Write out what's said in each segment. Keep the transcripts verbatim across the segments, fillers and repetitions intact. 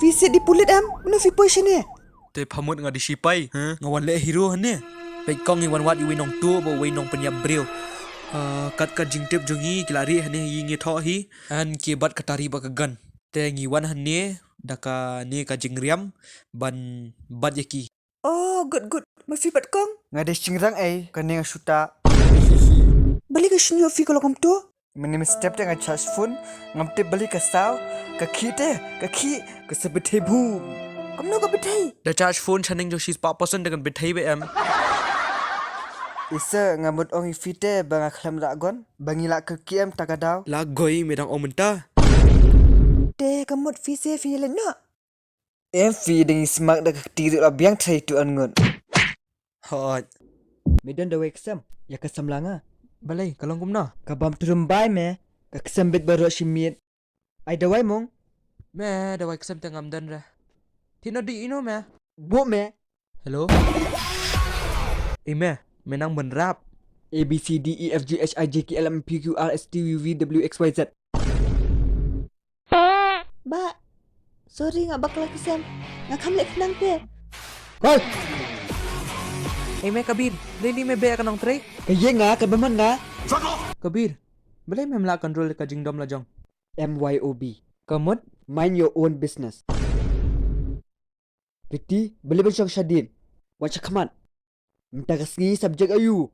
Phi shet dei pulit em? Kumno phi poi shane? Te pha mut nga dei shipai, ha? Nga wan leh hero hangne. Peit kong, ngi wan wad ïa uwei nongtuh bad uwei nongpynïap briew. Ah, kat ka jingtip jong ngi ki la rieh hangne, ïa ngi thoh hi. Hynrei ki bat ka tari bad ka gun. Te ngi wan hangne da kane ka jingriam ban bat ïa ki. Oh, good, good. Ma phi bat kong? Nga dei shynrang ei, kane nga shu tah. Balei ka shñiuh phi ka long kumto? Mynne mynstep te nga charge phone, ngam tip balei ka saw, ka khih te, ka khih, ka sa pynthei bha. Kumno ka pynthei? Da charge phone shaneng jong shi spah percent te kan pynthei bha em. Isa, nga mut ong ïa phi te ba nga khlem rah gun, ba ngi lah kyrkieh em ta ka daw. La goi me dang ong mynta. Te ka mut phi se phi leit noh. Em phi dang ïa smak da ka kti ruh la biang trei tu an ngut. Hot. Me don dawai ksem, ïa ka samla nga. Balei, ka long kumno? Ka bam trum bai me, ka ksem bit baroh shi miet. Ai dawai mong? Me, dawai ksem te ngam don re. Thino di ino me? Bo me. Hello? Ei me, me nang ban rap. A B C D E F G H I J K L M N P Q R S T U V W X Y Z. Bah, sorry nga bakla ksem. Nga kham leh khnang te. Hoi! Ei me Kabir, balei me beh ka nongtrei? Ka ïeng nga, ka bymman nga. Kabir, balei mem lah control ka jingdom la jong? M Y O B. Ka mut? Mind your own business. Priti, balei ban shong shadien? Wat shakhmat. Mynta ka sngi subject aiu?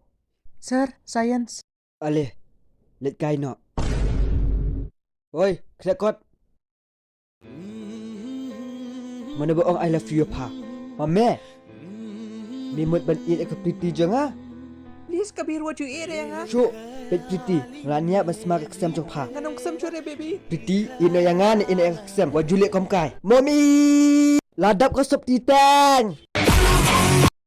Sir, science. Ale, leit kai noh. Oi, khleh kot. Mano ba ong I love you pha? Ma me. Me mut ban ïeit ïa ka Priti jong nga? Please Kabir, wat ju ïeit ïa nga. Shuh, peit Priti, nga la ñiah ban sma ka ksem jong pha. Ngan ym ksem shuh re baby. Priti, ïeit noh ïa nga ne ïeit noh ïa ka ksem? Wat ju leh kum kai. Mommy! La dap ka sop titeng.